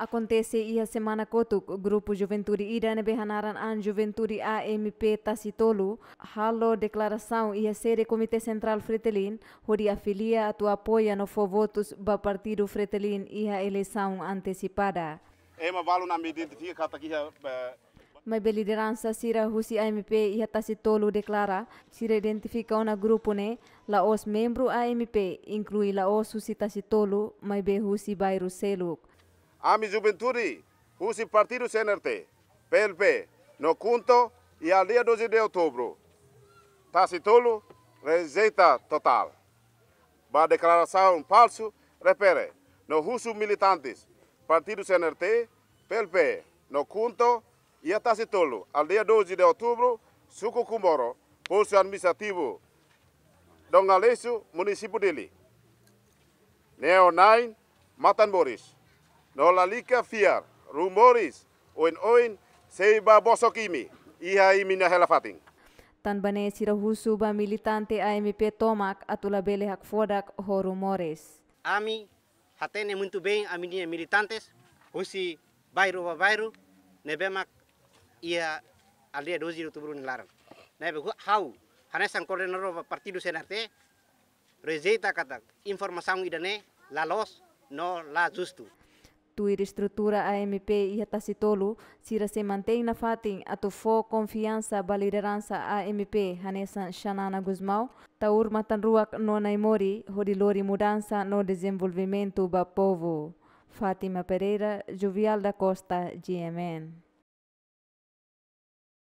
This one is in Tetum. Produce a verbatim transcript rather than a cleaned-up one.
Akontese iha semana kotuk, grupu juventude ida ne'ebé hanaran an Juventude A M P Tasi Tolu halo deklarasaun iha sede Komité Sentrál Fretilin, hodi afilia atu apoia no fó votus ba partidu Fretilin iha eleisaun antesipada. Ema balu ne'ebé identifika katak iha, eh, Maibé lideransa sira husi A M P iha Tasi Tolu deklara, sira identifika ona grupu ne'e la'ós membru A M P, inklui la'ós husi Tasi Tolu, maibé husi bairru seluk. Ami juventude husi partidu C N R T, P L P, no KHUNTO iha aldeia doze de Outubro, Tasi Tolu, rejeita totál ba deklarasaun falsu refere no husu militantes partidu C N R T, P L P, no KHUNTO iha Tasi Tolu, aldeia doze de Outubro, suku Comoro, postu administrativu Dom Aleixo, munisípiu Dili. Ne'e ona matan-moris. No lalika fiar rumores oin-oin, sei bá bosok imi iha imi-nia hela fatin. Tanba ne'e sira husu ba militante A M P tomak atu labele hakfodak ho rumores. Ami hatene muito bem ami-nia militantes husi bairru ba bairru ne'ebé mak iha aldeia doze de Outubro nia laran. Ne'ebé hu-, ha'u hanesan koordenadór ba partidu C N R T rejeita katak informasaun ida-ne'e la loos no la justu. Tuir estrutura A M P iha Tasi Tolu, sira sei mantein nafatin atu fó konfiansa ba lideransa A M P hanesan Xanana Gusmão, Taur Matan Ruak no Naimori, hodi lori mudansa no dezenvolvimentu ba povu. Fátima Pereira, Jovial da Costa, G M N.